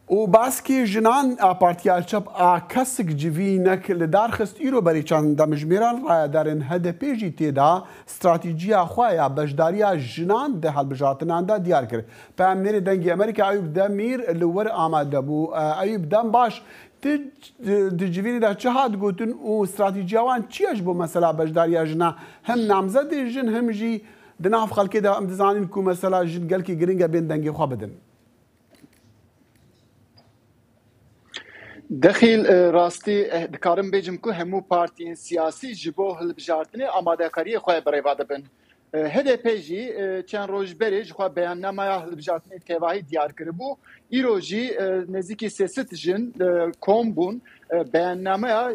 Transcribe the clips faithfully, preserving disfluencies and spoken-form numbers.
Û baskê jinan a Partiya Çep a kesik civînek li dar xist. Îro berî çend demjimêran rayedarên H D P jî tê de stratejiya xwe ya beşdariya jinan di hilbijatinan de diyar kir. Peyamnêrê Dengê Amerîka Eyûp Demîr li wir amade bû. Eyûp, dem baş. Ti di civînê de çi hat gotin û stratejiya wan çi ye ji bo mesela beşdariya jina, hem namzedê jin hem jî di nav xelkê de? Em dizanin ku mesela jin gelkî giring e bên dengê xwe bidin. Dexîl, e, rastî, e, dikarim bêjim ku hemû partiyên siyasî ji bo hilbijartinê amadekariyê xwe bi rêva dibin. E, H D P jî, e, çend roj berê ji xwe beyannameya hilbijartinê tevahî diyar kiribû. Îro jî, e, nêzîkî sê sed jin, e, kom bûn. E, beyannameya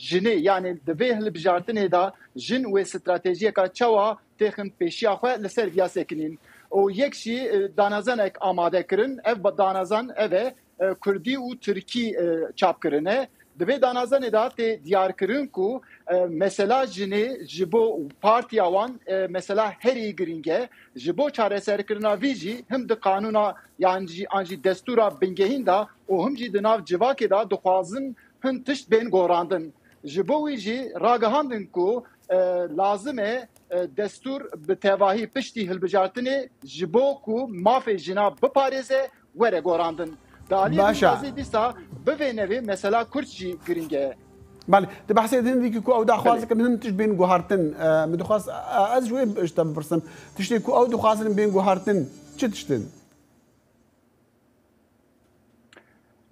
jinê, yanî di vê hilbijartinê de jin wê stratejiyeka çawa têxin pêşiya xwe, li ser viya sekinîn. Û yek jî, e, danazanek amade kirin. Ev ba-, danazan ev e, e, kurdî û tirkî, e, çap kirine. Di vê danazanê de tê diyar kirin ku, e, mesela jinê ji bo partiya wan, e, mesela herî girîng e. Ji bo çareserkirina vî jî him di qanûna yan jî, an jî destûra bingehîn de û him jî di nav civakê de dixwazin hin tişt bên gorandin. Ji bo wî jî ragihandin ku, e, lazim e, e, destûr bi tevahî piştî hilbijartinê ji bo ku mafê jina biparêze were gorandin. Di aliyê Baş e. Dîsa bi vê nevê mesela Kurd jî girîng e. Belê, di behsê din dîkî ku ew daxwaz Belê. Dikin hin tişt bên guhartin. E, min dixwast, e, ez ji wê ji te bipirsim. Tiştê ku ew dixwazin bên guhartin, çi tiştin?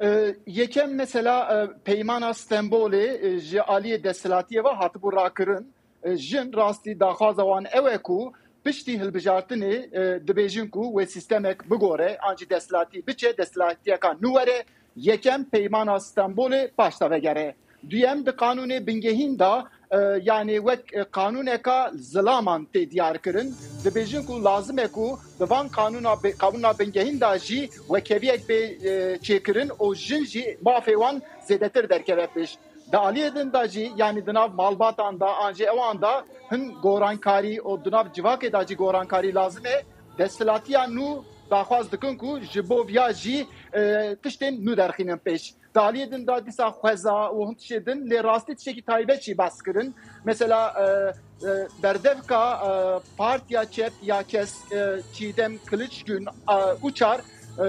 E, yekem mesela, e, Peymana Stenbolê, e, ji aliyê desthilatiyê ve hatibû rakirin. E, jin rastî daxwaza wan ew e ku piştî hilbijartinê, e, dibêjin ku wê sîstemek bigore, an jî desthilatî biçe, desthilatiyeka nû were, yekem Peymana Stenbolê paş de vegere. Duyem, di qanûnê bingehîn de, e, yanî wek, e, qanûneka zilaman tê diyar kirin. Dibêjin ku lazim e ku di van qanûna bi-, qanûna bingehîn de jî wekheviyek bê, e, çêkirin û jin jî mafê wan zêdetir derkeve pêş. Di aliyê din de jî, yanî di nav malbatan de, an jî ewan de hin gorankarî û di nav civakê de jî gorankarî lazim e. Desthilatiya nû daxwaz dikin ku ji bo viya jî, e, tiştên nû derxînin pêş. Di aliyê din de dîsa xweza û hin tiştê din, lê rastî tiştekî taybet jî behs kirin. Mesela, e, e, berdevka, e, Partiya Çep ya kes, e, Çiğdem Kılıçgün, e, Uçar, e,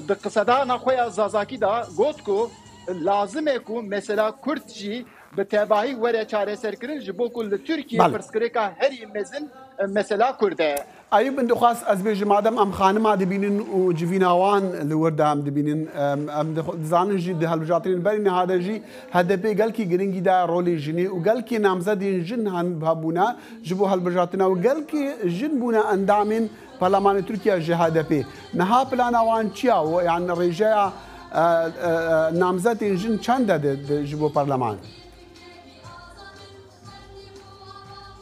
di qisedana xwe ya Zazakî de got ku lazim e ku mesela Kurd jî bi tevahî were çareserkirin, ji bo ku li Tirkiyê Belê. Pirsgirêka herî mezin, e, mesela Kurd e. Eyûb, min dixwast ez bêjim, madem em xanima dibînin û civîna wan li wir de em dibînin, em, em dixw-, dizanin jî di hilbijartinên berî niha de jî H D P gelkî girîngî daye rolê jinê û gelkî namzedên jin han hebûne ji bo hilbijartina û gelkî jin bûne endamên Parlemanê Tirkiye ji H D P. Niha plana wan çi ya? Û, yani, rêjeya, e, e, e, namzetên jin çend e di, di, ji bo parleman?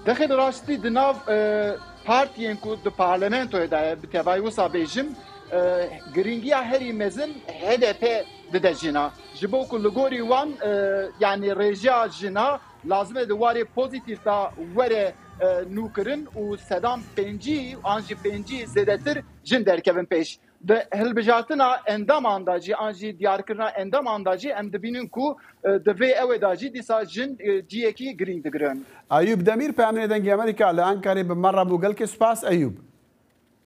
Dixê bi rastî di nav, e, partiyên ku di parlamentoyê de ye, bi tevayî wisa bêjim, e, girîngiya herî mezin H D P dide jina. Ji bo ku li gorî wan, e, yanî rêjeya jina lazim e di warê pozîtîf de were, e, nûkirin û sedan pêncî an jî pêncî zêdetir jin derkevin pêş. Di hilbijartina endaman de jî, an jî diyarkirina endaman de jî em dibînin ku, e, di vê ewê de jî dîsa jin, e, cihekî girîng digirin. Eyûb Demîr, peyamnêrê Dengê Amerîka li Enkarê bi me re bû. Gelkê spas Eyûb.